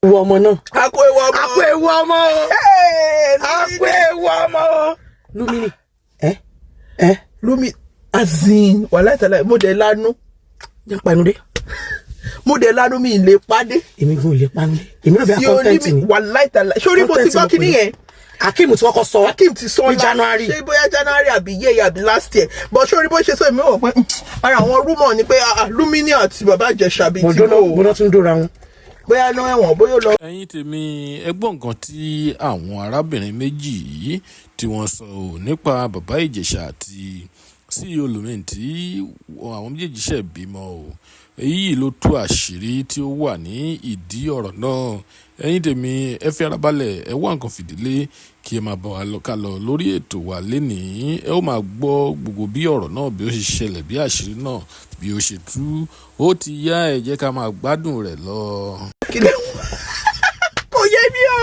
Ewu ọmọ náà. A kú ewu ọmọ. A kú ewu ọmọ o. Hey, A kú ewu ọmọ o. Lumini ẹ ẹ. Lumi azin, wàhálà ìtàlá, mo dẹ̀ lanu. Jẹ́ pa inú dé. Mo dẹ̀ lanu, mi lè pàdé. Èmi gan ò lè pa inú dé, èmi rò bí Sí a content ni. Wàhálà ìtàlá, sórí mo ti Content gbọ́ mo kíní pè é. yẹn. Akeem tí wọ́n kọ́ sọ. Akeem ti sọ ní January. Ṣé bóyá January àbí yeye àbí last year, but sórí bó ṣe sọ, èmi wọ̀ pé ara àwọn rumour ni pé ah, ah, Lumini àti bàbá Ìjẹ̀ṣà bíi ti mo bò ó. náà tún dóra wọn. Bóyá náà ẹ̀wọ̀n, bóyá ó lọ. Ẹ̀yin tèmi, ẹ gbọ́ nǹkan tí àwọn arábìnrin méjì yìí tí wọ́n sọ ọ́ nípa Bàbá Ìjẹ̀ṣà àti CEO Lumini tí àwọn méjèèjì ṣẹ̀ bímọ o. Èyí ló tú àṣírí tí ó wà ní ìdí ọ̀rọ̀ náà. Ẹ̀yin tèmi, ẹ fi ara balẹ̀, ẹ wá nǹkan fìdí lé kí ẹ máa bá wa lọ ká lọ lórí ètò wa lénìí. Ẹ ó máa gbọ́ gbogbo bí ọ̀rọ̀ náà bí ó ṣe ṣẹlẹ̀, bí àṣírí náà bí ó ṣe tú. Ó ti yá, ẹ jẹ́ ká máa gbádùn rẹ̀ lọ. Kí ló kò yé mi o.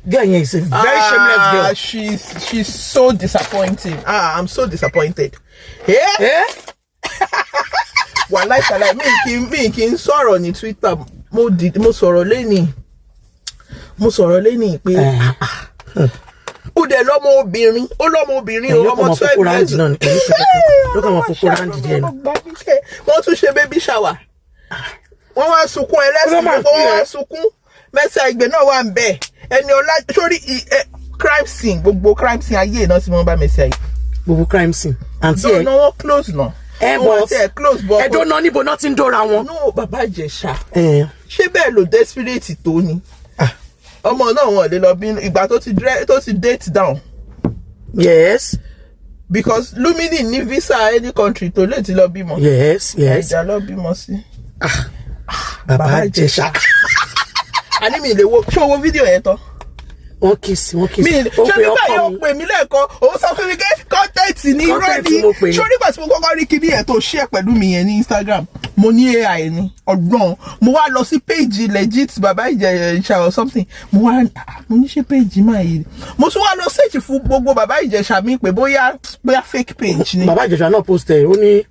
Girl yẹn is a very shameless girl. Ah, she's so disappointing. Ah, I'm so disappointed. Eh? Eh? Wàhálà ìtàlá, mi kì í sọ̀rọ̀ ní Twitter. Mo di mo sọ̀rọ̀ lẹ́nìí, mo sọ̀rọ̀ lẹ́nìí pé ó dẹ̀ lọ́mọ obìnrin, ó lọ́mọ obìnrin o. Ẹ̀yin Ọmọ kàn máa 12 fokó round years. náà ni, kò ní ṣe kankan, yóò kàn máa fokó round díẹ̀ ni. Wọ́n tún ṣe baby shower, wọ́n wá sunkún ẹlẹ́sìn. Ó máa Gbogbo wọn wá pè é. sunkún. Mercy Aigbe náà wà ń bẹ̀, ẹni ọlá sórí crime scene, gbogbo crime scene ayé náà tí wọ́n bá Mercy Aigbe. Gbogbo crime scene àǹtí ẹ. No, wọ́n close náà. Ẹ Wọ́n bọ̀ àti ẹ̀ close bọ̀. Ẹ̀dọ́ náà, níbo náà ti ń dóra wọn? No, Bàbá Ìjẹ̀ṣà, ẹ ṣé bẹ́ẹ̀ ló desperate tó ni? Ọmọ náà, wọn lè lọ bí ìgbà tó ti date down. Because Lumini ní visa any country tó lè ti lọ bímọ. Ìjà lọ bímọ sí. Bàbá Ìjẹ̀ṣà. Àní mi lè wo, ṣé o wo fídíò yẹn tán? Wọ́n kiss, wọ́n kiss. Mi Ó ṣé pe nígbà ọkọ yóò mi. pè mí lẹ́ẹ̀kan, òun sọ fún mi pé content ní irọ́ Content ni. mo pè ní. Ṣé nígbà tí mo kọ́kọ́ rí kíní yẹn tó share pẹ̀lú mi yẹn ní Instagram, mo ní AI ni ọgbọ́n. Mo wá lọ sí page legit Bàbá Ìjẹ̀ṣà or something. Mo wá, ah, mo ní ṣe page máa yìí, mo tún wá lọ search fún gbogbo Bàbá Ìjẹ̀ṣà mi pé bóyá fake page ni. Bàbá Ìjẹ̀ṣà náà post ẹ̀, ó ní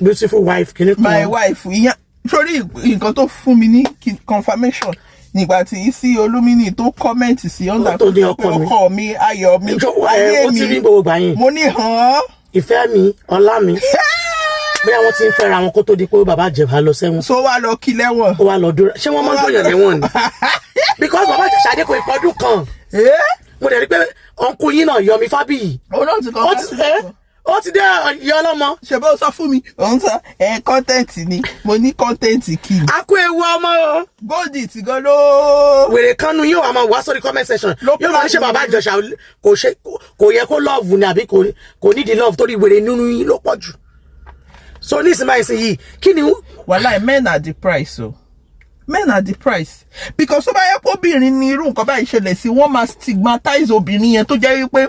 beautiful wife kìíní kan. My wife ìyẹn, sórí nǹkan tó fún mi ní confirmation nígbà tí sí Olúmínì tó comment sí under Tó ní ọkọ mi. Ọkọ mi, ayọ̀ mi, Ẹ, ayé ó ti mi. rí gbogbo gbà yẹn. Mo ní hàn án. Ìfẹ́ mi, ọlá mi, bóyá wọ́n ti ń fẹ́ra wọn kó tó di pé Bàbá Ìjẹ̀ṣà lọ sẹ́wọ̀n. So wá lọ kí lẹ́wọ̀n. Ó wá lọ dúró. Ṣé wọ́n máa ń dóyàn lẹ́wọ̀n ni? Because Bàbá Ìjẹ̀ṣà dé kò ìpọ́dún kan. Eh? Mo dẹ̀ rí pé uncle yín náà, Yomi Fabiyi, Òun náà ti kọ́. ó ti ẹ́, ó ti dé ìyá ọlọ́mọ. Ṣe bó sọ fún mi, òun sọ ẹ content ni. Mo ní content kì í. A kú ewu ọmọ o. Gold tí gan ló. Wèrè kanu yóò wá máa wá sórí comment section, Ló yóò máa ní ṣe plan. Bàbá Ìjẹ̀ṣà kò ṣe, kò yẹ kó love ni àbí kò nídìí love, torí wèrè nínú yín ló pọ̀ jù. So ní ìsinmi àìsàn yìí, kí ni? Wàhálà, men are the price o, men are the price, because tó bá yẹ kó obìnrin ní irú nǹkan báyìí ṣẹlẹ̀ sí, wọ́n máa stigmatize obìnrin yẹn tó jẹ́ wípé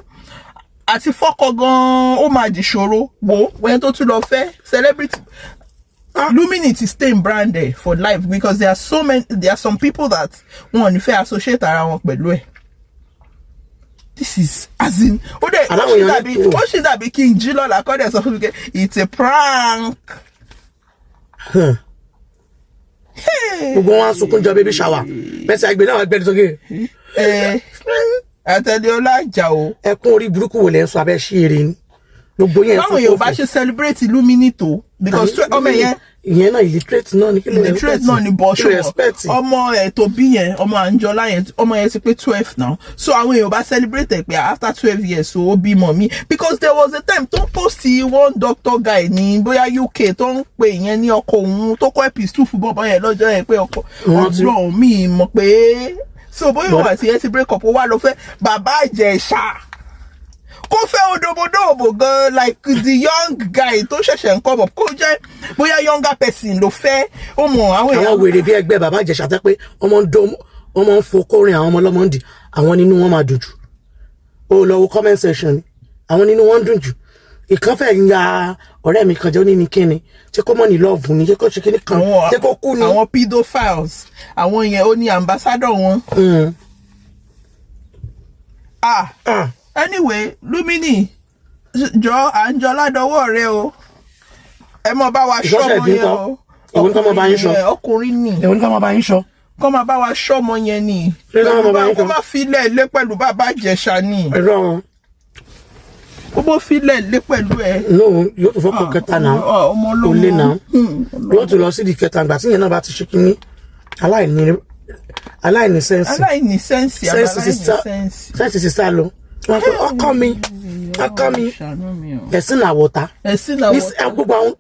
àti fọ́kọ gan-an ó máa dìṣòro. Wo wẹ́n tó tún lọ fẹ́ celebrity Lumini ti stay branded for life, because there are so many, there are some people that wọn ò ní fẹ́ associate ara wọn pẹ̀lú ẹ̀. This is as in ó dẹ̀ ó Aláwọ̀ sì èèyàn dàbí ní- ó sì dàbí kí n jí lọ́la kọ́ dẹ̀ sọ fún mi pé it's a prank. Hey. Gbogbo wọn á sunkún jọ baby shower. Mercy Aigbe náà gbẹdẹ sókè. Ẹ àtẹlẹ ọjà o. Ẹkún orí burúkú wo lẹ ń sọ? Abẹ ṣí eré ni gbogbo yẹn. Báwọn èèyàn bá ṣe celebrate Lumini tó, because ọmọ yẹn Ìyẹn náà illiterate náà ni, kí ló illiterate náà ni bọ́. Kí ló expect? Ọmọ ẹ̀ tó bí yẹn, ọmọ Anjola yẹn, ọmọ yẹn ti pé 12 now. So àwọn èèyàn bá celebrate ẹ̀ pé after 12 years, so ó bímọ mi, because there was a time tó ń post one doctor guy ní bóyá UK tó ń pè yẹn ní ọkọ òun, tó kọ́ epistle fún bọ́bọ́ yẹn lọ́jọ́ yẹn pé ọkọ ọgbọ́n mi mọ̀ pé so bóyá òun àti yẹn ti break up, ó wá lọ fẹ́ Bàbá Ìjẹ̀ṣà. Kó fẹ́ odòbodòbò gan, like the young guy tó ṣẹ̀ṣẹ̀ ń come up, kó jẹ́ bóyá younger person ló fẹ́, ó mọ̀ àwọn Àwọn èèyàn. wèrè bí ẹgbẹ́ Bàbá Ìjẹ̀ṣà tẹ́ pé wọ́n máa ń dó, wọ́n máa ń fokórin àwọn ọmọ ọlọ́mọ ń dì, àwọn nínú wọn máa dùn jù. Ó lọ wo comment section ni, àwọn nínú wọn ń dùn jù. Ìkan fẹ́ ń ya ọ̀rẹ́ mi kan jẹ́, ó ní ní kíni, ṣé kó mọ̀ ní love ni, ṣé kó ṣe kíní kan, ṣé kó kú ni. Àwọn pedophiles, àwọn yẹn, ó ní ambassador wọn. Ah. Ah. Anyway, Lumini jọ, Anjola dọwọ́ rẹ o, ẹ mọ bá wa Ìṣọ́ṣẹ́ ṣọ́ ọmọ ìdí yẹn ńkọ́? o. Èwo ní ká máa bá yín ṣọ́? Ọkùnrin ni. Èwo ní ká máa bá yín sọ? Kọ́ máa bá wa ṣọ́mọ yẹn ni. Ṣé káwọn Pẹ̀lú bàbá yín kó kan? má filẹ̀ lé pẹ̀lú bàbá Ìjẹ̀ṣà ni. Ẹ̀rọ wọn. Kó bó filẹ̀ lé pẹ̀lú ẹ̀. No, yóò tún fọ́kọ kẹta náà. Ọmọ Kò lè náà. ọlọ́mọ. Yóò tún lọ sí di kẹta ìgbà tí ìyẹn náà bá ti ṣe kínní. Aláìní sense. Aláìní sense. Sense ti aláìní sá. Sense. Sense ti sá lọ. Wọn pe ọkọ mi, ọkọ mi. Ṣàánú mi o. Ẹ̀sìn làwọ̀ta. Ẹ̀sìn làwọ̀ta. Ní gbogbo àwọn.